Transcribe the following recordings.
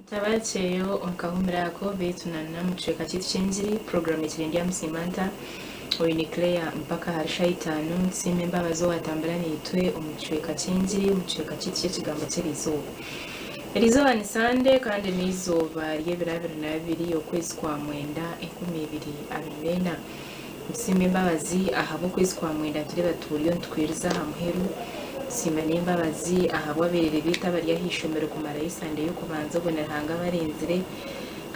Ntabarikyeyo omu kahumuro ako beitu na n'omu kicweka kyaitu ky'engiri, puroguraamu ekiri Ndyamusiima Nta? Oine Claire mpaka ahari shaaha itaano. Nitusiima embabazi owaatambura naitwe omu kicweka ky'engiri, omu kicweka kyaitu ky'ekigambo ky'eriizooba. Eriizooba ni Sande kandi n'eizooba ry'ebiro 22 okwezi kwa Mwenda 2024. Nitusiima embabazi ahabw'okwezi kwa Mwenda nitureeba turiyo nitukwiriza aha muheru. Tusiima n'embabazi ahabw'abeerere baitu abari aha ishomero kumarayo esande y'okubanza obwo ni Ruhanga abarinzire.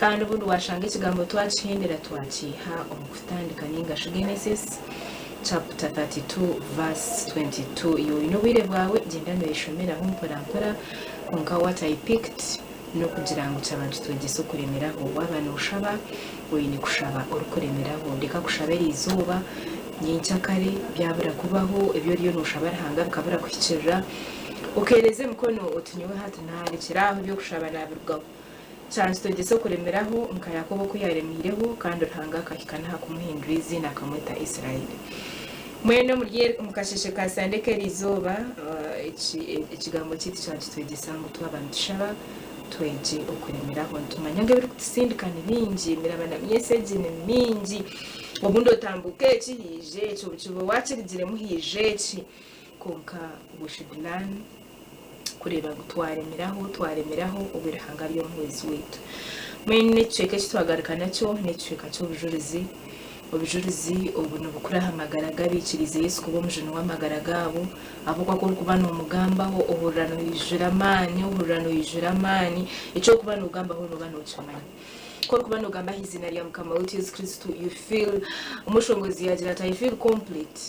Kandi obundi waashanga ekigambo twakihendera twakiiha omu kutandika nainga shi Genesis chapter 32 verse 22. Iwe oine obwire bwawe gyenda nooyeshomeraho mpora mpora kwonka what I picked N'okugira ngu kyaba nikitwegyesa okuremeraho. Waaba nooshaba, oine kushaba orikuremeraho. Reka kushaba eriizooba, nyenkyakare, byabura kubaho, ebi oriyo nooshaba Ruhanga bikabura kuhikiirira, okeereza emikono oti nyowe hati naarekyera aho eby'okushaba naabirugaho. Kyaba nikitwegyesa okuremeraho nka Yakobo oku yaaremiireho kandi Ruhanga akahika n'aha kumuhindura eiziina akamweta Israeli. Mbwenu omuri omu kasheeshe ka Sande k'eriizooba, ekigambo kyaitu kyaba nikitwegyesa ngu twaba nitushaba twegye okuremeraho. Nitumanya ngu ebirikutusindika ni bingi, emirabanamu y'ensi egi ni mingi. Obundi otambuuka eki haija eki, obu waakirugiremu haija eki. Kwonka we should learn kureeba ngu twaremeraho, twaremeraho obwe Ruhanga ari omuhwezi waitu. Mbwenu n'ekicweka eki twagaruka nakyo n'ekicweka ky'obujurizi. Obujurizi obu nibukura aha magara g'abaikiriize Yesu kuba omujuni w'amagara gaabo, ahabw'okuba ku orikuba noomugambaho ohurira noijura amaani, ohurira noijura amaani, eki orikuba noogambaho nooba nookimanya. Ku orikuba noogamba aha iziina rya Mukama waitu Yesu Kristo, you feel, omushongozi yaagira ati, I feel complete.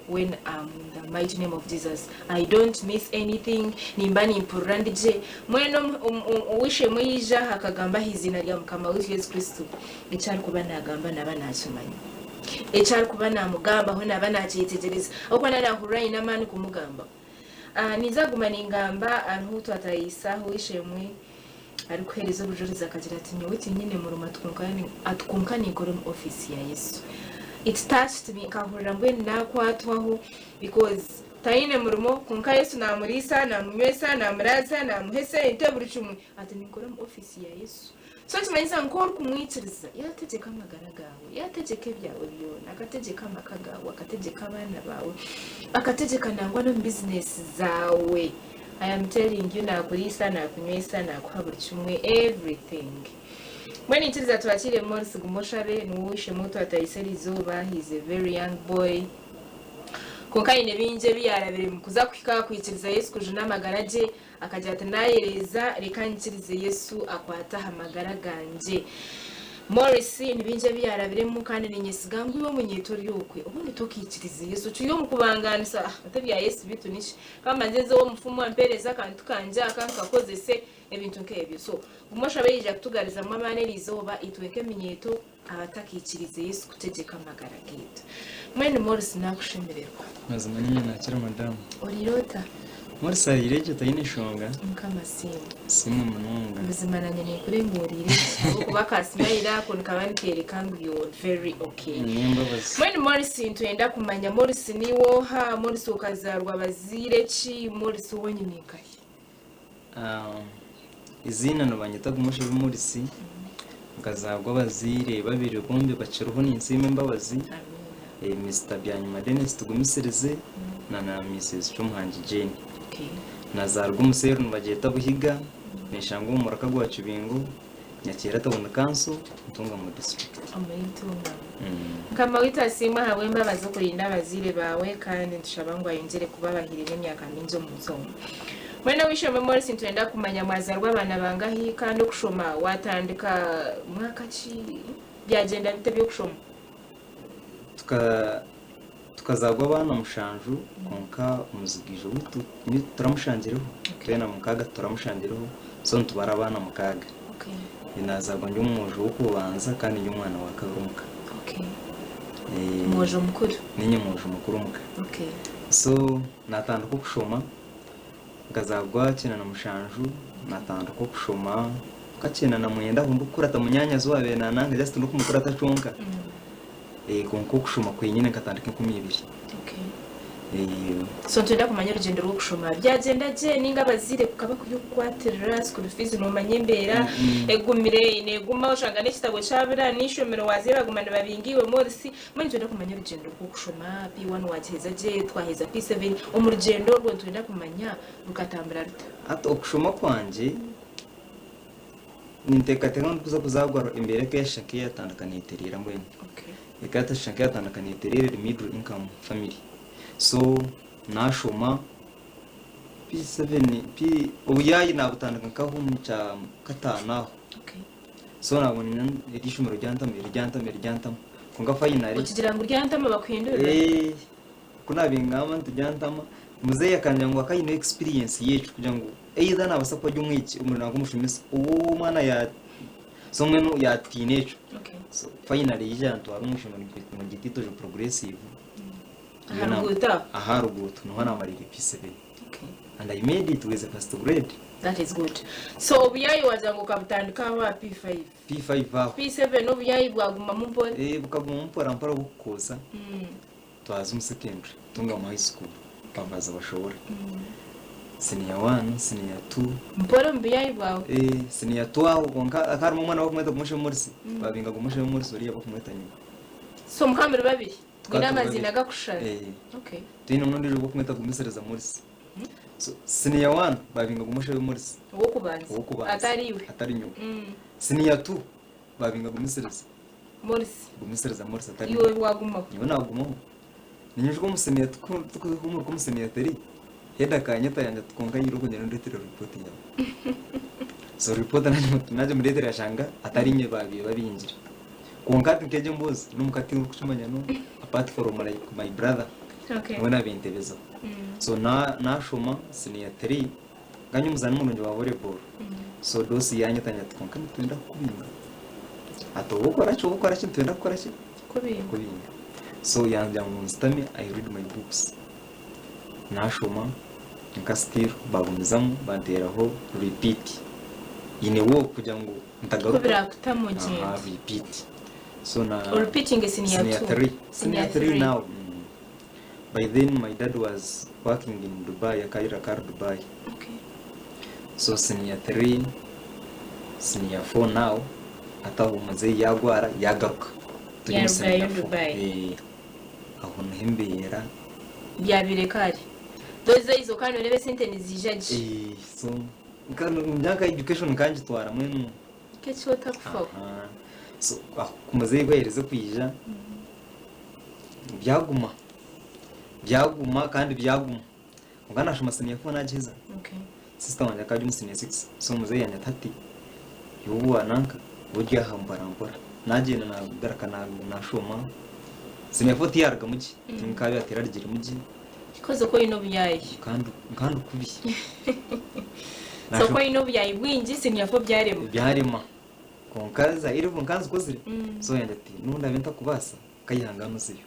When am in the mighty name of Jesus I don't miss anything nimba nimpurira ndi gye Mbwenu ow'eishe-emwe yaija aha akagamba aha iziina rya Mukama waitu Yesu Kristo eki arikuba naagamba naaba naakimanya eki arikuba naamugambaho naaba naakyetegyereza ahabw'okuba naaba naahurira aine amaani kumugambaho. Ninza kuguma ningamba hariho ou twataayiise aha ow'eishe-emwe arikuheereza obujurizi akagira ati, Nyowe tinyine murimo ati kwonka ninkora omu ofiisi ya Yesu. It touched me, nkahurira mbwenu naakwatwaho because taine murimo kwonka Yesu naamuriisa, naamunywesa, naamuraaza, naamuha esente buri kimwe ati ninkora omu ofiisi ya Yesu. So nikimanyisa ngu ku orikumwikiriza yaategyeka amagara gaawe, yaategyeka ebyawe byona, akategyeka amaka gaawe, akategyeka abaana baawe, akategyeka nangwa n'omu bizinesi zaawe. I am telling you nakuriisa, nakunywesa, nakuha buri kimwe everything. Mbwenu nyikiriza twakiire Morris guma oshabe niwe ow'eishe-emwe ou twatayise erizooba he is a very young boy kwonka aine bingi ebi yarabiremu kuza kuhika aha kwikiriza Yesu kujuna amagara gye akagira ati nayereeza reka nyikirize Yesu akwate aha magara gangye. Morris ni bingi ebi yaarabiremu kandi niinyesiga ngu iwe omunyeeto ori okwe obundi tokaikirize Yesu. Okiri omu kubangaanisa, ah ati ebya Yesu beitu niki? Ka mbanze nze ow'omufumu ampeereze akantu kangye aka nkakozese, ebintu nk'ebyo. So guma oshabe yaija kutugarizamu amaani eriizooba itwe nk'eminyeeto abatakaikiriize Yesu kutegyeka amagara gaitu. Mbwenu Morris naakushemererwa. Mazima niinye naakira madamu. Oriire ota? Morris ariire gye taine nshonga. Mukama asiimwe. Asiimwe munonga. Buzima nanye ninkure ngu oriire gye ahabw'okuba aka smile ako nikaba nikeereka ngu you're very okay. N'embabazi. Mbwenu Morris nitwenda kumanya Morris niiwe oha? Morris okazaarwa bazaire ki? Morris owanyu ni nkahi? Eiziina nibanyeta Gumoshobe Morris, nkazaarwa abazaire babiri bombi bakiriho ninsiima embabazi, Mister Byanyima Denis Tugumisirize na na Misis Kyomuhangi Jane. Nazaarwa omu seeri nibagyeta Buhiga, neshangwa omu muraka gwa Kibingo, Nyakyera Town Council, Ntungamo District. Omuri Ntungamo. Mukama waitu asiimwe ahabw'embabazi okurinda abazaire baawe kandi nitushaba ngu ayongyere kuba abahaire n'emyaka mingi omu nsi omu. Mbwenu ow'eishe-emwe Morris nitwenda kumanya mwazarwa abaana bangahi kandi okushoma waatandika mwaka ki? Byagyenda bita eby'okushoma? Tukazaarwa abaana mushanju kwonka omuzigaijo waitu tituramushangireho, twena mukaaga tituramushangireho so nitubara abaana mukaaga. Nazaarwa ndi omwojo w'okubanza kandi ndi omwana wa kabiri omuka. Omwojo mukuru? Niinye mwojo mukuru omuka. So natandika okushoma nkazaarwa 97 natandika okushoma nka 99 aho ndikukurata munyaanyazi owaabaire naananka just ndikumukurata kyonka. Kwonka okushoma kwenyine nkatandika 2000. So nitwenda kumanya orugyendo rw'okushoma byagyenda gye ninga abazaire kukaba kuri okukwatirira school fees nomanya embeera egumire neguma oshanga n'ekitabo kyabura n'eishomero waazayo baguma nibabinga iwe morisi mbwenu nitwenda kumanya orugyendo rw'okushoma P1 wagiheza gye twaheza P7 omu rugyendo orwo nitwenda kumanya rukatambura ruta? Hati okushoma kwangye ninteekateeka ngu ndikuza kuzaarwa embeera ekashusha nk'eyatandika neetereera mbwenu. Ekashusha nk'eyatandika neetereera eri middle income family. So naashoma P7, P obuyaayi naabutandika nkaho omu kya kataano aho. So naabona eri ishomero ryantama, eri ryantama, eri ryantama. Kwonka finally. Okigira ngu ryantama bakuhindurira? Eeh. Ku naabaire ningamba nti ryantama, muzeeyi akangira ngu akaba aine experience y'ekyo kugira ngu either naabaasa kuba ari omwegi nari omushomesa ou omwana ya so mbwenu yaatiina ekyo. So finally yaija yantwara omu ishomero nibaryeta Itojo Progressive. Aha ruguuto aho? Aha ruguuto niho naamarire P7 and I made it with a first grade. That is good. So obuyaayi waagira ngu okabutandika aho aha P5? P5 aho. P7 obuyaayi bwagumamu mpora? Bukagumamu mpora mpora bukukooza. Twaza omu secondary Ntungamo high school babaza bashobora senior one, senior two. Mpora omu buyaayi bwawe. Senior two aho kwonka hakaba harimu omwana bakumweta Gumoshe Morris babinga Gumoshe Morris oriya bakumweta nyowe. So mukaba muri babiri mwine amaziina gakushushana? Okay. Twine n'ondiijo bakumweta Gumisiriza Morris. So senior one babinga Gumoshe Morris. Ow'okubanza. Ow'okubanza. Atari iwe. Atari nyowe. Senior two Babinga Gumisiriza. Morris. Gumisiriza Morris atari. Iwe wagumaho. Nyowe nagumaho. Ninyijuka omu senior tukuhumuruka omu senior three, head akanyeta yanja ati kwonka irooko ngende ondetere report yawe. So report nagimureetera yashanga atari inye babaire babingire. Kwonka hati nk'egyo emboozi n'omuka tindikukimanya no apart from like my brother Okay. niwe naabentebezaho. So nashoma senior three. Nkanye omuzaani murungi wa volleyball so dosi yanyeta ati kwonka nitwenda kukubinga ati oba okora ki oba okora ki nitwenda kukora ki Kukubinga. So yangira ngu nsitame I read my books nashoma nka still bagumizamu banteraho repeat in a walk kugira ngu ntagaruka Ku birakutamu ogyende. Aha, repeat so na Repeating senior senior two. 3 Senior senior 3 three. now. By then my dad was working in Dubai, akaira kari Dubai. Okay. So senior 3, senior 4 now, ataho muzeyi yagwara yagaruka. Turi mu Yarugayo senior 4. Dubai. Aho niho embeera. Byabaire kare. Those days okaba noreeba esente niziija gye. So nka education nkangitwara mbwenu. Nk'eki otakufaho. Aha. So aho muzeyi ku yaherize kwija. Byaguma, byaguma kandi byaguma. Kwonka nashoma senior four nagiheza. Okay. Sister wangye akaba ari omu senior six. So muzeeyi yanyeta ati, iwe obu wananka, ori aha mpora mpora. Nagyenda nagaruka nashoma. Senior four tiyarugamu gye. Tinkaabiire terarugiremu gye. Because okaba oine obuyaayi. Nkaba ndi kubi. So okaba oine obuyaayi bwingi, senior four byarema. Byarema. Kwonka za A-level nkaba nzikozire. So yangye ati, n'obu ndaabe ntakubaasa, Nkayihangana ozeyo.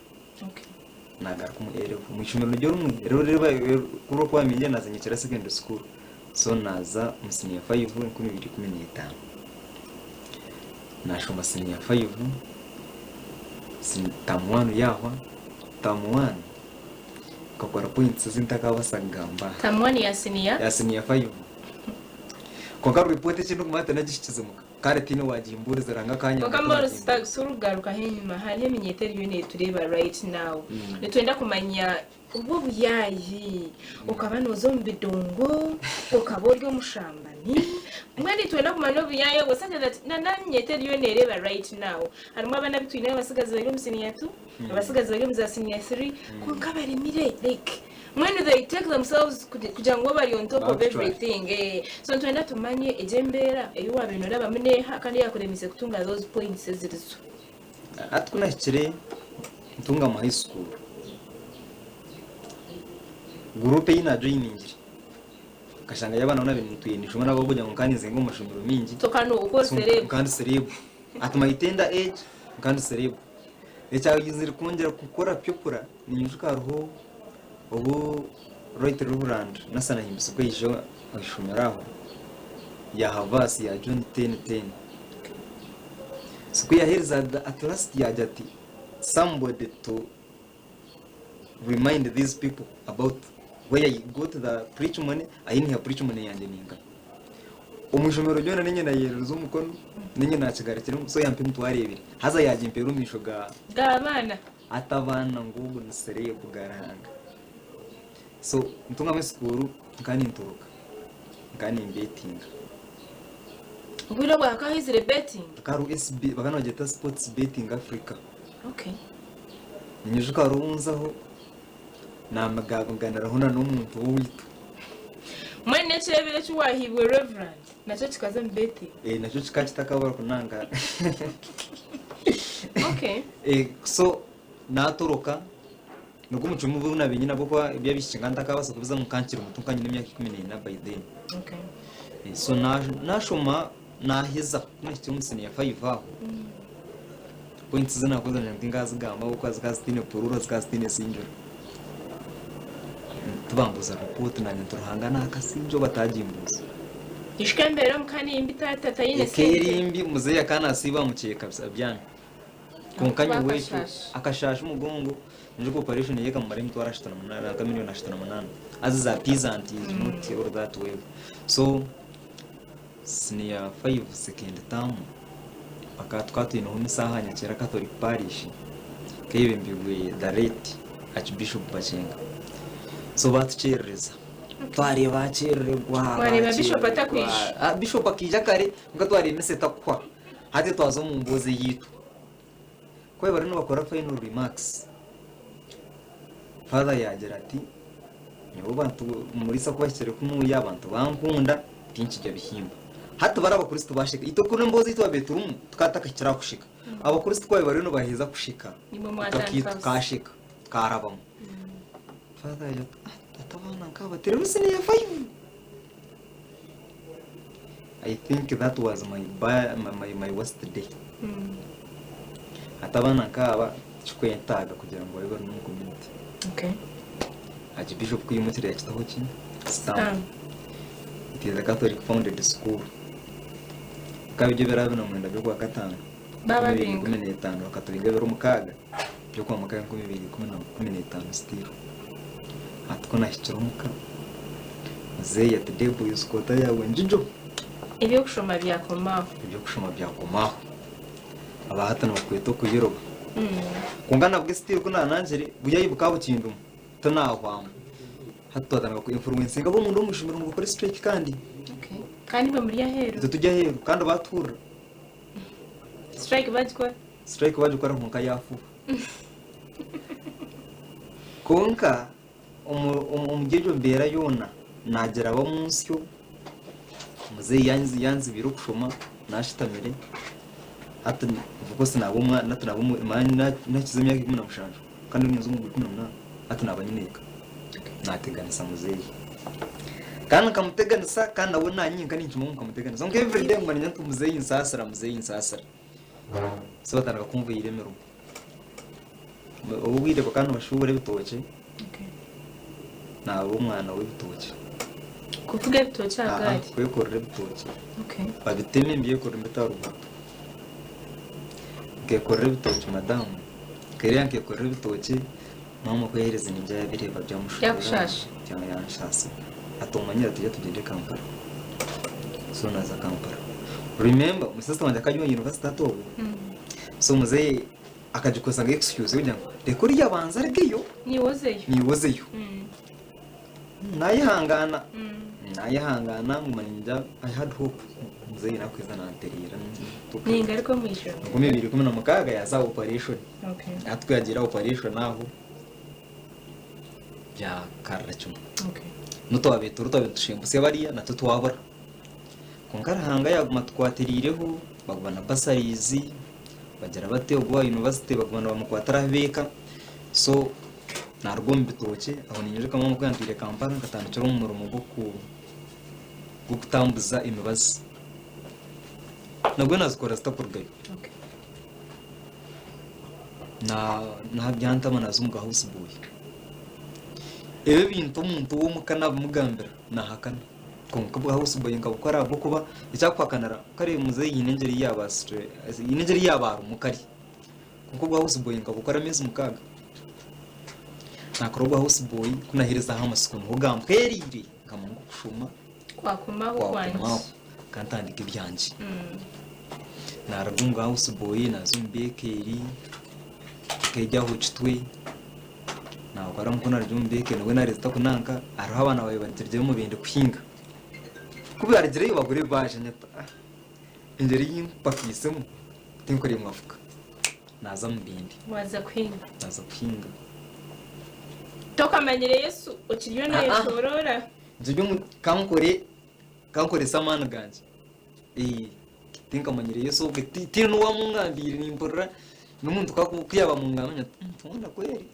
Nagaruka omu A-level omu ishomero niryo rimwe ku orikuba wamanyire naaza Nyekyera secondary school so naaza omu senior five 2015. Naashoma senior five, term one yaahwa, term one nkakora points ezi ntakaabaasa kugamba aha. Term one ya senior? Ya senior five. Kwonka report eki ndikumanya tinagihikize muka. Kare tihaine owagimbuurize Ruhanga akanyamba Kwonka Morris tinagimbura. tikugarukaho enyima hariho eminyeeto eriyo netureeba right now. Nitwenda kumanya obwo obuyaayi okaba nooza omu bidongo, okaba ori omushambani, mbwenu nitwenda kumanya obuyaayi obwo such that na n'eminyeeto eriyo nereeba right now. Harimu abaana abu twineho abatsigazi bari omu senior two, abatsigazi bari omu za senior three kwonka baremire like Mbwenu they take themselves kugira ngu bo bari on top of everything eh. So nitwenda tumanye egyo embeera ei wabaire norabamu neeha kandi eyakuremiise kutunga those points ezirizo. Hati ku nahikire Ntungamo high school, group ei najoyiningire nkashangayo abaana abu nabaire nitwine nishoma nabo kugira ngu nkaba ninzenga omu mashomero maingi. So kandi okaba ori celeb. Nkaba ndi celeb. At my tender age nkaba ndi celeb. Ekyayizire kwongyera kukora pyopura ninyijuka hariho obu Right Reverand Nathan Ahimbisibwe yaija aha ishomero aho yaaha verse ya John 10:10. So ku yaaherize at last yaagira ati somebody to. remind these people about where I got the preach money, ahi niiha preach money yangye ninkaha. Omu ishomero ryona niinye naayererize omukono, niinye naakigarukiremu, so yampa emitwaro ebiri. Haza yaagimpeera omu maisho ga. G'abaana. Hati abaana ngu ogu ni sereebu garanga. So ntungamu esikuuru nkaba nintoroka, nkaba nimbetinga. Obwire obwo hakaba haizire betting? Hakaba hariho SB, bakaba nibagyeta Sports Betting Africa. Okay. Ninyijuka hariho obu nzaho naamigaamiganiraho na n'omuntu w'owaitu. Mbwenu n'ekireebire eki waahaibwe Reverand nakyo kikaza omu betting? Eh, nakyo kikaba kitakabura kunanga. Okay. Eh, so naatoroka, nigwo omucwe mubi ogu naabaire nyine ahabw'okuba eby'abaishiki nkaba ntakabaasa kubizamu nkaba nkiri muto nkaba nyine emyaka 14 by then. Okay. Eh, so naashoma naaheza, ku naahikire omu siniya five aho, Points ezi naakoze nangwa tinkaazigamba ahabw'okuba zikaba zitaine plural zikaba zitaine singular. Tibambuuza report naanye nti Ruhanga naakasingye oba ataagimbuuza. Ijuka embeera omu ka ni mbi taata taine Eka sente. eri mbi muzeeyi akaba naasiiba aha mukyeeka abyami. Kwonka Ahakuba nyowe ekyo akashaasha. akashaasha omugongo naijuka operation ye ekamumara emitwaro 38 nka million 38 haza eza peasant is not all that well. So Siniya faivu sekendi taamu bakaba tukaba twineho misa aha Nyakyera Catholic Parish keyebembirwe the late Archbishop Bakyenga. So batukyerereza twareeba akyerererwa Mwareeba Bishop atakwija? Ah, Bishop akaija kare kwonka twareeba misa etakuhwa. Hati twaza omu mboozi eyaitu. Ku bariyo nibakora final remarks, Father yaagira ati, Nyowe abantu Omuriisa ku bahikire kunuya abantu bankunda tinkirya bihimba. Hati bari abakristo basheka. Itwe kuri emboozi ei twabaire turimu tukaba tutakahikire aha kusheka. Abakristo ku baabaire bariyo nibaheza kusheka, Nimwe itwe mwatandika tukasheka tukarabamu. Father yaagira ati, "Ah, ati abaana nk'aba tiri siniya faivu. I think that was my, my, my, my worst day. Hati abaana nk'aba tikikwetaaga kugira ngu babe bari n'omu community. Okay. Archbishop ku yimukire yakitaho ki? Stamp. Stamp. It is a Catholic founded school. Bikaba biri ebiro abiri na mwenda by'okwakataano. Baba Bibiri binga. ikumi n'etaano bakatubinga ebiro mukaaga by'okwamukaaga 2015 still. Hati ku nahikire omuka, muzeeyi ati Debo ijuka yaawe ngijo. Eby'okushoma byakoma aho. Eby'okushoma byakoma aho. Aba hati nibakweta okuyiroba. Kwonka nabwo still ku naanangire, buyayi bukaba bukindimu, tinaahwamu. Hati twatandika ku influencinga ab'omunda omu ishomero ngu bakore strike kandi. Okay. Kandi imwe muri aheeru. Itwe turi aheeru kandi baatuhurira. Strike bagikora. Strike bagikora kwonka yaafuba. Kwonka omuri egyo mbeera yoona naagiraba omu nsyo, muzeeyi yanzibiire okushoma naashutamire, hati of course naaba omwana hati naaba nakiza emyaka 17 kandi ninza omu gwa 18 hati naaba nyine eka, naateganisa muzeeyi. Kandi nkamuteganisa kandi nawe naanye nka ninkimanya ngu nkamuteganisa kwonka everyday nguma niinyenda nti muzeeyi nsaasira, muzeeyi nsaasira. So batandika kunvuhira emirimo. Obu obwire bakaba nibashuubura ebitookye, naaba omwana w'ebitookye. Kuvuga ebitookye aha gaari? Kwekorera ebitookye. Babiteme mbyekorere mbite aha ruguuto. Nkekorera ebitookye madamu, nkereeba nkekorera ebitookye, maama ku yaaherize naija yaabireeba byamushobera. Byakushaasha? Byanshaasa. Ati omanyire tujye tugyende Kampala. So naaza Kampala. Remember, sister wangye akaba ari omu university hati obwo. So muzeeyi akagikozesa nka excuse yokugira ngu reka oriya abanze arugeyo Niiwe ozeyo. niiwe ozeyo. Nayehangaana nayehangaana nguma niinyija I had hope muzeeyi nakwija nantereera. Ningaruka omu ishomero. 2016 yaaza aha operation. Okay. Hati ku yaagiire aha operation aho byakarira kimwe. Okay. N'otwabaire turiho twabaire nitushembutsya bariya natwe twabura. Kwonka Ruhanga yaaguma atukwatiriireho, baguma na bursaries, bagira bati ogu owa university baguma nibamukwatira ahu beeka. So naruga omu bitookye, aho ninyijuka maama ku yantwire Kampala nkatandikira omu murimo gw'okutambuza emibazi. Nabwo nazikora zitakurugayo. Nabyantama naza omu ga house boy. Ebi ebintu omuntu ow'omuka nabimugambira nahakana. Kwonka obwa house boy nkabukora ahabw'okuba ekyakuhakanira kare muzeeyi haine engyeri ei yaabaasire haine engyeri ei yaaba arimu kare. Kwonka obwa house boy nkabukora ameezi mukaaga. Nakora ogwa house boy ku nahereza aho amatsiko niho gampwereire nkamanya ngu okushoma Kwakumaho kwangye. kwakumaho kantandika ebyangye. Naruga omu bwa house boy naza omu bekeeri nkegya aho Kitwe nakora ku naruga omu bekeeri nabwo nareeta kunanka hariho abaana baabaire barugire omu kuhinga ku barugireyo bagura ebibaasha nyata engyeri ei mpakiisemu tinkuremwa fuka. Naaza omu bindi. Waaza kuhinga. Naaza kuhinga. Tokamanyire Yesu okiriyo noyeshoroora? Ngira omu kankore kankorese amaani gangye. Eh, tinkamanyire Yesu obwe tihaine n'owamungambiire nimpurira n'omuntu ku yaaba amungambira ngira nti hoona kweri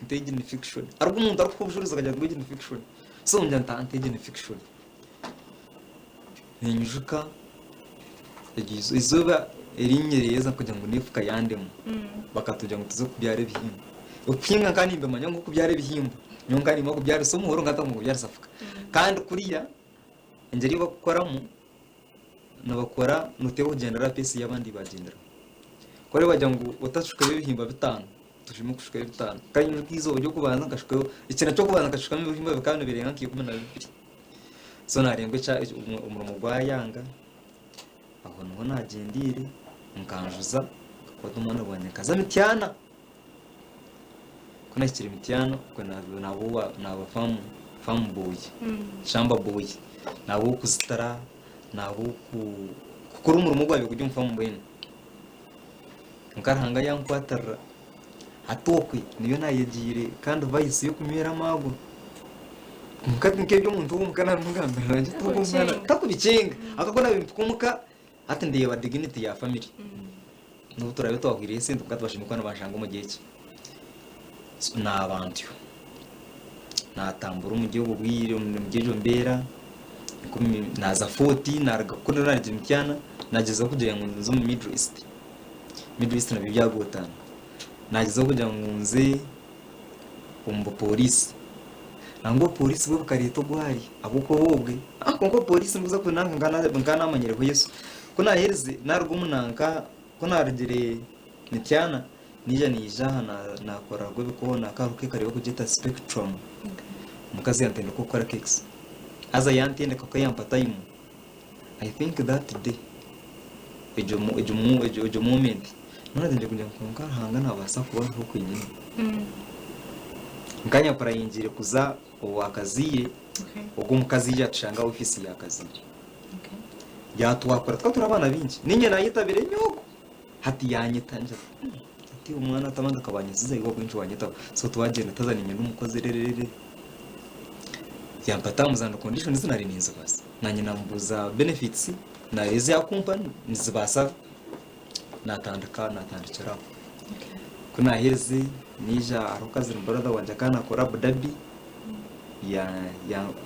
nti egi ni fiction. Hariho omuntu arikuha obujurizi akagira ngu egi ni fiction. So ngira nti aa egi ni fiction. Ninyijuka eryo izooba eri nyereeza kugira ngu n'efuka yandema bakatugira ngu tuze kubyara ebihimba. Okuhinga nkaba nimbimanya ngu okubyara ebihimba nyowe nkaba nimanya kubyarisa omuhoro nkaba ntamanya kubyarisa fuka. Kandi kuriya engyeri ei barikukoramu nibakora noteekwa kugyendera aha peesi ei abandi bagyenderaho. Ku orikureeba bagira ngu otashukayo ebihimba bitaano, tushome kushukayo bitaano. Kandi nyijuka eizooba ry'okubanza nkashukayo, ekiina ky'okubanza nkashukamu ebihimba bikaba nibirenga nka ikumi na bibiri. So naareba ngu omurimo gwayanga, aho niho naagyendeire nkanjuza nkakwata omwana wangye nkaza Mityana. Ku naahikire Mityana okwe naaba faamu booyi, shamba booyi, naaba ow'okuzitira, naaba ow'okukora omurimo ogwabaire guri omu faamu mbwenu. Kwonka Ruhanga yankwatirira, hati okwe niyo naayegyeire kandi vayisi y'okunywera amaarwa. Kwonka nk'ebi omuntu ow'omuka naabimugambira nangye ti ogwo omwana takubikyenga ahabw'okuba ku naabaire mpika omuka hati ndeeba dignity ya family. N'obu turaabe twahwireyo esente kwonka tibashemereire kuba nibanshanga omuri eki. So naaba ntyo, naatambura omuri obwo bwire omuri egyo mbeera, naaza Fort naaruga kunu naaruga Mityana naagyezaho kugira ngu nze omu Middle East. Middle East nabyo byagootaana. Naagyezaho kugira ngu nze omu bupooriisi. Nangwa obupooriisi bwo bukareeta ogwari ahabw'okuba obwe, kwonka obupooriisi nibuza kunanka nkaba naamanyireho Yesu. Ku naaherize naaruga omu nanka, ku naarugire Mityana, naija naija aha naakora rwebikoona hariho keeka barikugyeta Spectrum. Omukazi yantendeka okukora cakes. Haza yantendeka kwonka yampa time. I think that day, egyo egyo egyo moment, noona kugira ngu kwonka Ruhanga nabaasa kuba ariho kwenyini. Nka nyapurayingire kuza owa Kaziire, ogwo omukazi yaija yatushanga aha ofiisi ya Kaziire. Yatwakura, tukaba turi abaana baingi, niinye nayetabire nyowe hati yanyeta ngira ati omwana atabanza akaba anyezize iwe ahabw'enki wanyetaba? So twagyenda taza niinye n'omukozi rererere. Yampa terms and conditions nari ninzibaasa. Nanye namubuuza benefits nari ezi yakumpa nizibaasa natandika natandikira aho. Ku naherize naija hariho cousin brother wangye akaba nakora Abu Dhabi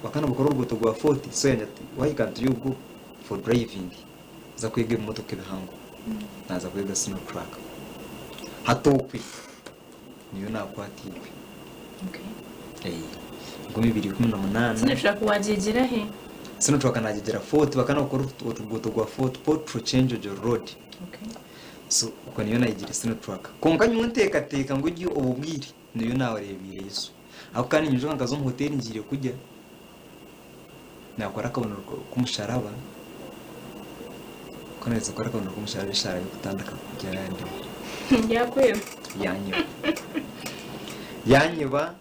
bakaba nibakora oruguuto rwa Fort so yangira ati why can't you go for driving za kwega ebimotoka ebihango naza kwega sino truck. Hati okwe niyo naakwatiirwe. 2018. Sinotruck waagyegyera hi? Sinotruck naagyegyera Fort, bakaba nibakora oruguuto rwa Fort Portal Kyenjojo Road. So okwo niyo naayegyeire Sinotruck. Kwonka nyowe nteekateeka ngu egyo obwo bwire niyo naareebeire Yesu. Ahabw'okuba ninyijuka nkaza omu hoteeri ngiire kurya, naakora akabonero k'omusharaba, ku naaherize kukora akabonero k'omusharaba eshaara y'okutandika kurya yandema. Yaakweba. Yaanyeba. Yaanyeba,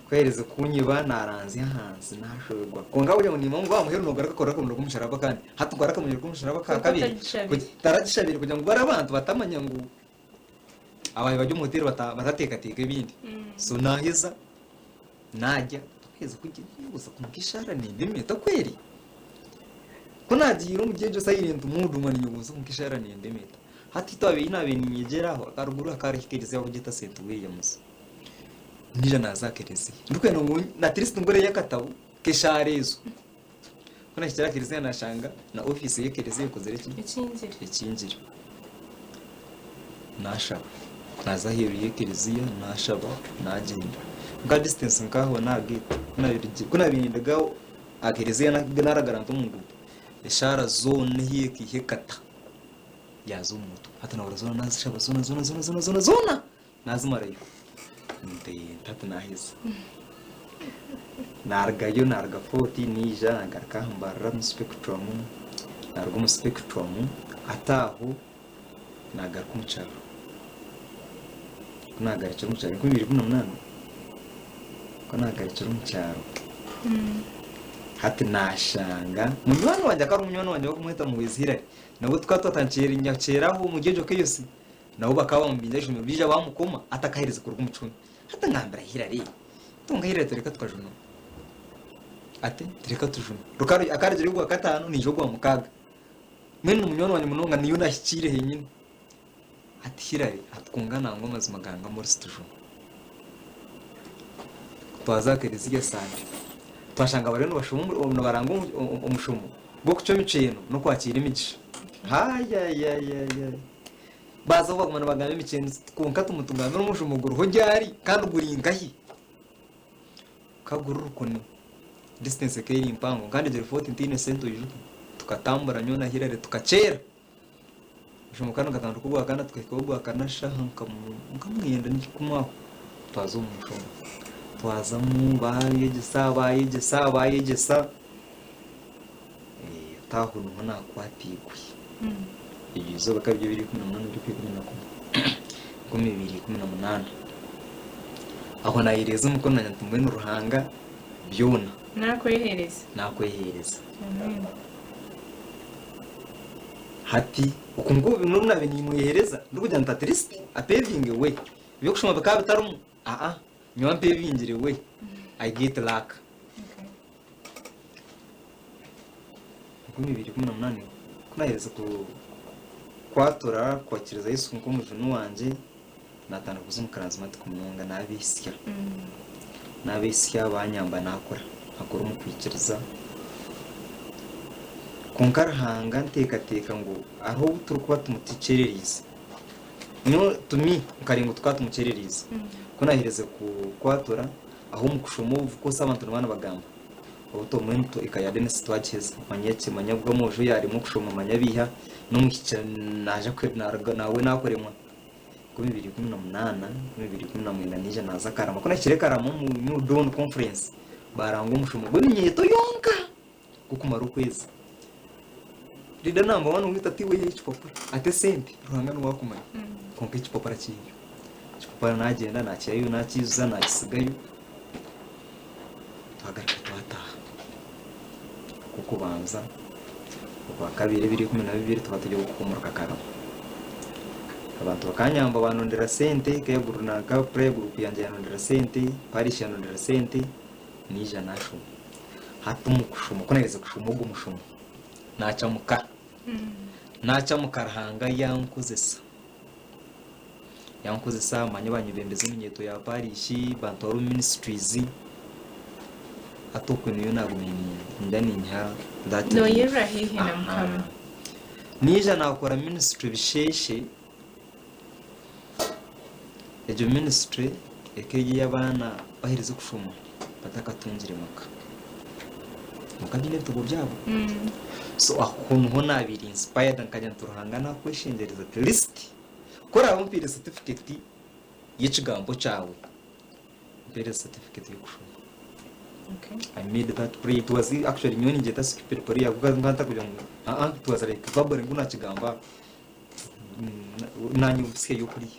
ku yaaherize kuunyeba naaranzya ahansi naashoberwa. Kwonka kugira ngu nimanya ngu aha muheru noogaruka kukora akabonero k'omusharaba akandi. Hati nkore akabonero k'omusharaba aka kabiri, taragishabire kugira ngu bari abantu batamanya ngu ababaire bari omu hoteeri batateekateeka ebindi. So naaheza Naarya, twaheza kurya neebuuza kwonka eshaara neendemeta kweri? Ku naagiire omuri egyo silent mood nguma ninyebuuza kwonka eshaara neendemeta. Hati twabaire naabaire niinyegyera aho akaruguru hakaba hariho ekereziya bakugyeta St Williams. Naija naaza aha kereziya ndikwenda ngu at least ngureyo akatabo k'eshaara ezo. Ku naahikire aha kereziya naashanga na ofiisi y'ekereziya ekozire ki? Ekingire. Ekingire. Naashaba. Naaza aheeru y'ekereziya naashaba naagyenda. Nka distance nk'aho n'aha gate ku naabaire ninduga aha kereziya naaragara nti omu nguuto, eshaara zoona ei ekaiha ekata yaaza omu mutwe. Hati naahurira zoona naazishaba zoona zoona zoona zoona zoona zoona naazimarayo. Nti hati naaheza. Naarugayo naaruga Fort naija naagaruka aha Mbarara omu Spectrum, naaruga omu Spectrum hati aho naagaruka omu kyaro. Ku naagarukire omu kyaro 2018, ku naagarukire omu kyaro hati naashanga munywani wangye akaba ari munywani wangye barikumweta Muhwezi Hillary, nawe tukaba twatandikire nyakyera aho omuri egyo KOC, nabo bakaba bamubingira aha ishomero baija baamukoma atakaheerize kuruga omu kihome. Hati ngambira Hillary, tunga Hillary tureka tukajunwa. Ati tureka tujunwe. Rukaba akarugireyo ogwa kataano naija ogwa mukaaga. Mbwenu ni munywani wangye munonga niyo nahikiire henyini. Hati Hillary ati kwonka nangwa amazima ganga Morris tujunwe. Twaza aha kereziya Sande twashanga bariyo nibashoma nibaranga omushomo gw'okucwa emikyeno n'okwakiira emigisha. Haayayayaya! Baaza aho baguma nibagamba emikyeno kwonka timutugambira omushomo guriho ryari kandi guri nkahi? Ka guri rukoni, distance ekaba eri mpango kandi egyo Fort ntaine sente oijuke. Tukatambura nyowe na Hillary tukakyera. Omushomo kandi gukatandika ogwakana tukahika ogwakana shaaha nka mwenda n'ekikumi aho twaza omu mushomo. Twazamu baayegyesa baayegyesa baayegyesa aho niho naakwatiirwe. Eryo izooba bikaba biri ebiro 18 by'okwikumi na kumwe, 2018. Aho naayereeza omukono naagira nti mbwenu Ruhanga byona. Naakweheereza. Naakweheereza. Hati oku nikwo n'obu naabaire nimweheereza ndikugira nti at least apevinge way. Eby'okushoma bikaba bitarimu, aa nyowe ampevingire way, I get luck. 2018 ku naaherize kwatura kwakiriza Yesu nk'omujuni wangye, naatandika kuza omu Charismatic munonga naabeehitsya. Naabeehitsya baanyamba naakura, naakura omu kwikiriza. Kwonka Ruhanga nteekateeka ngu hariho obu turikuba tumutikyerereize. Nyowe to me nkareeba ngu tukaba tumukyerereize. Ku naaherize kwatura, aho omu kushoma obu of course abantu nibaba nibagamba. Obu mbwenu eka ya Denis twagiheza, manya ki, manya obwo omwojo yaaremwa okushoma, manya biiha, n'omwishiki naaja nawe naakuremwa. 2018, 2019 naija naaza Karama. Ku naahikire Karama omu New Dawn Conference, baaranga omushomo gw'eminyeeto yonka gw'okumara okwezi. Leader number one owaitu ati iwe yiha ekipapura, ate esente Ruhanga niwe akumanya, kwonka ekipapura kiiheyo. Ekipapura naagyenda naakiihayo naakiijuza naakitsigayo. Twagaruka twataaha. Okw'okubanza, Okwakabiri ebiro 12 tukaba turi ow'okuhumuruka Karama. Abantu bakanyamba banondera sente, care group nanka prayer group yangye yanondera sente, parish yanondera sente, naija nashoma. Hati omu kushoma, ku naherize kushoma ogwo mushomo, nacamuka. Nacamuka Ruhanga yankozesa. Yankozesa manya banyebembeza eminyeeto ya parish, bantwara omu ministries. Hati okwe niyo nagumire ninda ninyiha that relief. Noyirira haihi na Mukama. Naija nakora ministry Bisheshe, egyo ministry eka eri ey'abaana baherize kushoma batakatungire maka. Kwonka baine ebitabo byabo. So aho niho nabaire inspired nkagira nti Ruhanga nakweshengyereza at least ku oraabe ompaire certificate y'ekigambo kyawe, mpeereza certificate y'okushoma. I made that prayer. It was actually nyowe ningyeta stupid prayer kuko nkaba ntakugira ngu uh-uh, it was like verbally ngu nakigamba nanye busya y'okuriya.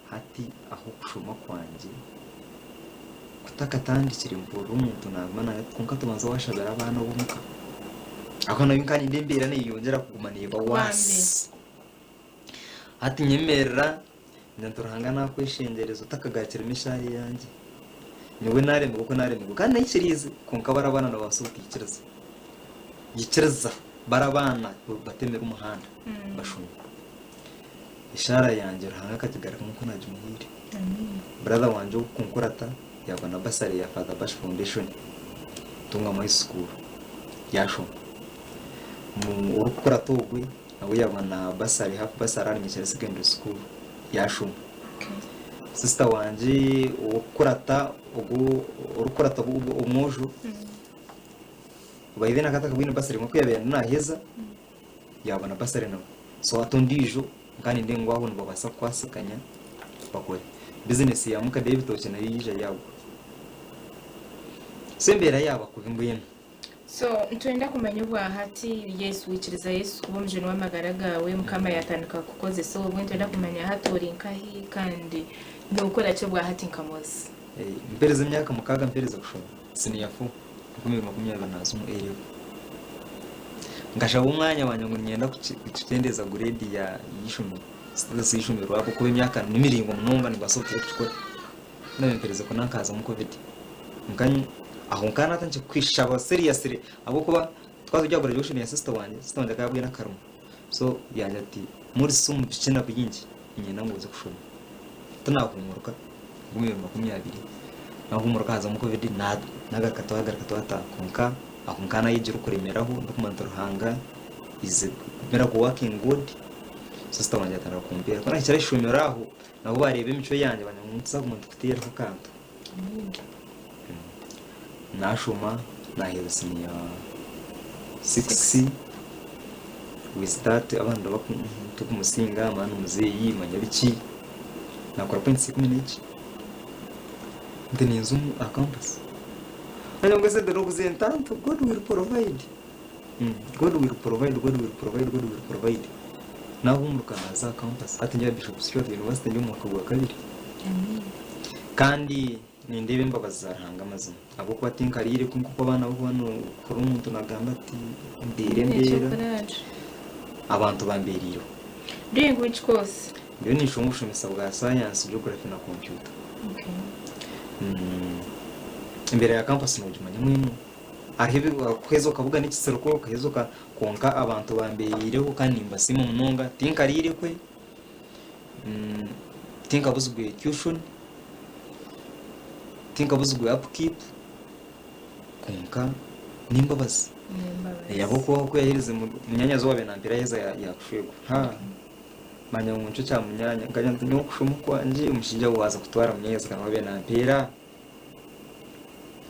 Hati aho okushoma kwangye kutakatandikire mpurira omuntu naguma nangamba ati kwonka tobanza washabira abaana ab'omuka. Aho nayo nkaba nindeeba embeera neyeyongyera kuguma neeba worse. Hati nyemerera ngira nti Ruhanga nakweshengyereza otakagakiremu eshaara eyangye. Nyowe naremirwe oku naremirwe kandi naikiriize kwonka bari abaana nibabaasa obutaikiriza. Ikiriza bari abaana batemire omuhanda bashome. Eshaara yangye Ruhanga akagigarukamu ku nagimuhaire. Brother wangye okunkurata yabona bursary ya Father Bash Foundation Ntungamo High School yashoma. Orikukurata ogwe nawe yabona bursary, half bursary ahari Nyekyere Secondary School yashoma. Sister wangye orikukurata ogu orikukurata omwojo by then akaba atakabwine bursary kwonka ku yabaire naheza yabona bursary nawe. So hati ondiijo nkaba nindeeba ngu abo nibabaasa kukwasiganya. Bakore. Bizinesi ya mukade y'ebitookye nayo yaija yaagwa. So embeera yaaba kubi mbwenu. So nitwenda kumanya obwahati Yesu waikiriza Yesu kuba omujuni w'amagara gaawe Mukama yatandika kukukozesa obwe nitwenda kumanya hati ori nkahi kandi nokora ki obwahati nka Moses. Mpereza emyaka mukaaga mpereza kushoma siniya fo 2020 naaza omu A level. Nkashaba omwanya wangye ngu niinyenda kukyendeza grade ya y'eishomero, status y'eishomero ahabw'okuba emyaka ni miraingwa munonga nimbaasa obutari kukikora. Ku naabaire mpereza kunu hankaazamu covid. Kwonka aho nkaba naatandikire kweshaba seriously ahabw'okuba tukaba turi aha graduation ya sister wangye, sister wangye akaba abwine akarimo. So yaagira ati Morris omu bikyina bingi niinyenda ngu oze kushoma. Tinaahuumuruka 2020, naahuumuruka haazamu covid naagaruka twagaruka twataaha kwonka aho nkaba naayegire okuremeraho ndikumanya nti Ruhanga is a miracle working God. Sister wangye yaatandika kumpeera. Ku naahikire aha ishomero aho, nabo baareeba emicwe yangye baagira ngu nituza kuguma nitukuteeraho akantu. Naashoma naaheza siniya sikisi with that abandi barikumusinga manya muzeeyi manya biki naakora points ikumi n'eki nti ninza aha campus manya ngu esente n'okuzenta nti God will provide, God will provide, God will provide, God will provide naahumuruka naaza aha campus hati ndi aha Bishop Stuart University ndi omu mwaka gwa kabiri. Kandi nindeeba embabazi za Ruhanga amazima, ahabw'okuba tinkariire nk'oku abaana bo banu kuhurira omuntu nagamba ati mbeire embeera, abantu bambereireho. Doing which course? Ndiyo ninshoma obushomesa bwa sayansi, geography na kompyuta. Embeera ya campus nogimanya mbwenu, hariho ebi okuheza okabugana ekisiriko, okaheza oka kwonka abantu bambereireho kandi nimbasiima munonga, tinkariire kwe. Tinkabuzibwe tuition, tinkabuzibwe upkeep, kwonka n'embabazi. Ahabw'okuba ku yaaherize munyaanyazi owaabaire nampeera yaaheza yaakushwerwa, haa manya ngu nikyo kya munyaanya nkagira nti nyowe okushoma okwangye omushaija waaza kutwara munyaanyazi kandi owaabaire nampeera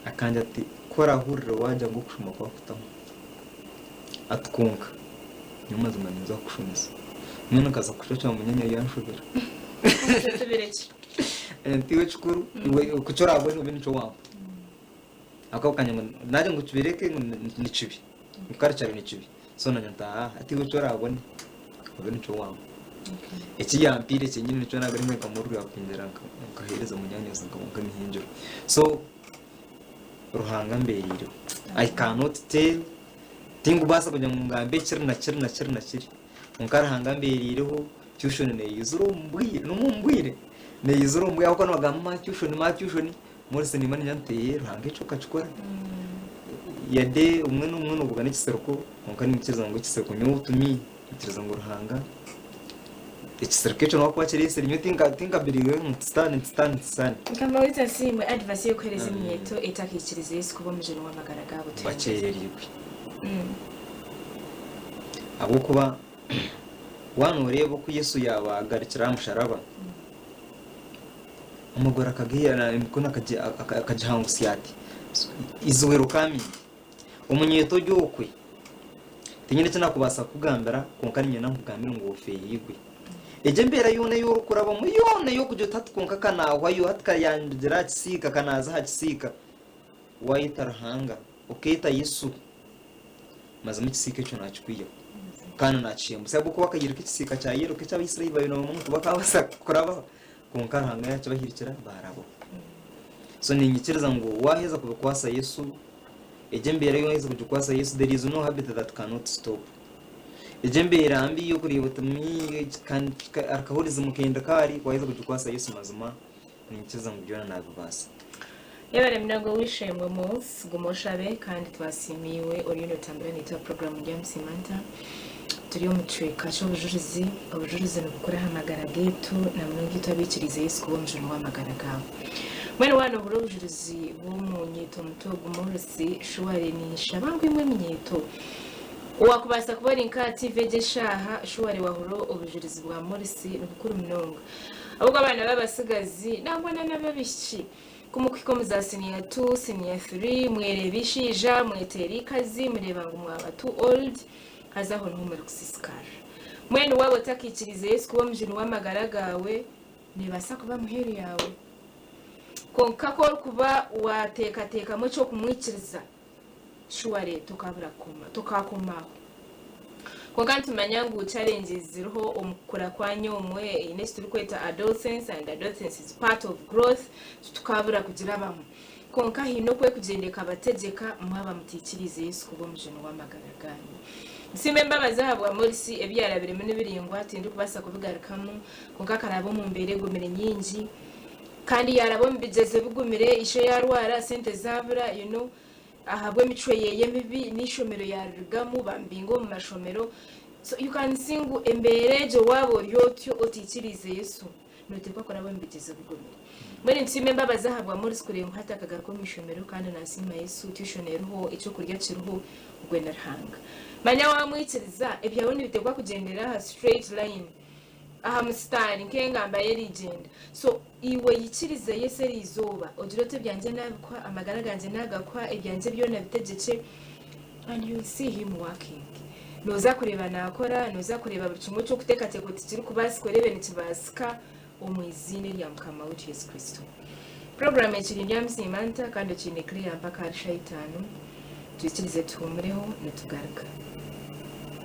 akangira ati ku oraahurire waagira ngu okushoma kwakutamu. Ati kwonka nyowe mazima ninza kukushomesa. Mbwenu nkaza kushoma munyaanya yanshobera. Nshobere ki? Nti iwe ekikuru iwe ku orabone obe nikyo wampa. Ahabw'okuba bakanya ngu nagira ngu kibireke ngu ni kibi, ngu kare kyaba ni kibi. So nagira nti aa hati iwe eki orabone obe nikyo wampa. Eki yampaire kyenyini nikyo naagarukire nkamururira nkagyenda nkaheereza munyaanyazi nkamuha emihingiro. So Ruhanga ambereireho. I cannot tell, tinkubaasa kugira ngu ngambe kiri na kiri na kiri na kiri. Kwonka Ruhanga ambereireho, tuition neyizira omu bwire, n'omu bwire, neyizira omu bwire ahabw'okuba nibagamba ma tuition, ma tuition, Morris nimba niinyenda nti ee Ruhanga ekyo okakikora. Yade obumwe n'obumwe nobugana ekisereko kwonka niinyikiriza ngu ekisereko nyowe to me, nyikiriza ngu Ruhanga Ekisiriko ekyo nobu akuba kiresire nyowe tinkabiriire ngu sitaani nti sitaani nti sitaani. Mukama waitu asiimwe advice y'okuhereza eminyeeto etakaikiriza Yesu kuba omujuni w'amagara gaabo tuhendeze. Bakyerereirwe ahabw'okuba waaba nooreeba oku Yesu yaabagarukire aha musharaba, amaguru akagihana emikono akagihangusya ati, Is welcoming. Omunyeeto ori okwe, tinyine eki naakubaasa kukugambira kwonka niinyenda nkugambire ngu ofeereirwe. Egyo embeera yoona ei orikurabamu yoona ey'okugira oti hati kwonka ka naahwayo, hati ka yandugira aha kisiika, ka naaza aha kisiika, waayeta Ruhanga, okeeta Yesu, mazima ekisiika ekyo naakikwihaho kandi naakihembutsya ahabw'okuba akaire k'ekisiika kya Yeriko eki Abaisraeli baabaire nibamanya ngu tibakaabaasa kurabaho, kwonka Ruhanga yaakibahirikira baarabaho. So niinyikiriza ngu waaheza kubikwasa Yesu, Egyo embeera ei waheza kugikwasa Yesu, there is no habit that cannot stop. Egyo embeera mbi y'okureeba oti akahurizi mukenda kaari, waheza kugikwasa Yesu mazima niinyikiriza ngu byona naabibaasa. Yebare munonga ow'eishe-emwe Mols, guma oshabe kandi twasiima iwe oriyo notambura naitwe aha puroguraamu Ndyamusiima Nta. Turi omu kicweka ky'obujurizi, obujurizi nibukura aha magara gaitu na munonga itwe abaikiriize Yesu kuba omujuni w'amagara gaabo. Mbwenu waaba noohurira obujurizi bw'omunyeeto muto ogu Morris, shuwari ninshaba ngu imwe eminyeeto, owaakubaasa kuba ori nk'aha tiivi egi eshaaha, shuwari waahurira obujurizi bwa Morris nibukuru munonga. Ahabw'okuba abaana b'abatsigazi nangwa n'ab'abaishiki, ku mukuhika omu za siniya tu, siniya thuri, mwereeba eishaija, mweteera eikazi, mureeba ngu mwaba too old, haza aho niho murikusiisikarira. Mbwenu waaba otakaikiriize Yesu kuba omujuni w'amagara gaawe, Neebaasa kuba muheru yaawe. Kwonka ku orikuba waateekateekamu eky'okumwikiriza, surely tokaabura kukoma, tokaakoma aho. Kwonka nitumanya ngu challenges ziriho omu kukura kwanyu omwe, eine eki turikweta adolescence and adolescence is part of growth, titukaabura kugirabamu. Kwonka haine oku erikugyenda ekabategyeka mwaba mutaikiriize Yesu kuba omujuni w'amagara gaanyu. Nsiima embabazi ahabwa Morris, ebi yaarabiremu ni biraingwa tindikubaasa kubigarukamu, kwonka akaraba omu mbeera egumire nyingi kandi yaaraba omu bigyezo bigumire, ishe yaarwara, sente zaabura, you know, ahabw'emicwe ye mibi n'eishomero yaarirugamu bamubinga omu mashomero. So you can see ngu embeera egyo waaba ori otyo otaikiriize Yesu, Nooteekwa kuraba omu bigyezo bigumire. Mbwenu nitusiima embabazi ahabwa Morris kureeba ngu hati akagaruka omu ishomero kandi naasiima Yesu, tuition eriho, eky'okurya kiriho, ogwe ni Ruhanga. Manya waamwikiriza, ebyawe nibiteekwa kugyendera aha straight line, aha musitaari nk'engamba ye erigyenda. So iwe yikirize Yesu eriizooba, ogire oti ebyangye naabikuha, amagara gangye naagakuha, ebyangye byona bitegyekye, and you will see him working. Nooza kureeba naakora, nooza kureeba buri kimwe eki orikuteekateeka oti tikirikubaasika oreebe nikibaasika omu iziina erya Mukama waitu Yesu Kristo. Puroguraamu ekiri ndyamusiima nta kandi okiine Claire mpaka ahari shaaha itaano. Twikirize tuhuumureho nitugaruka.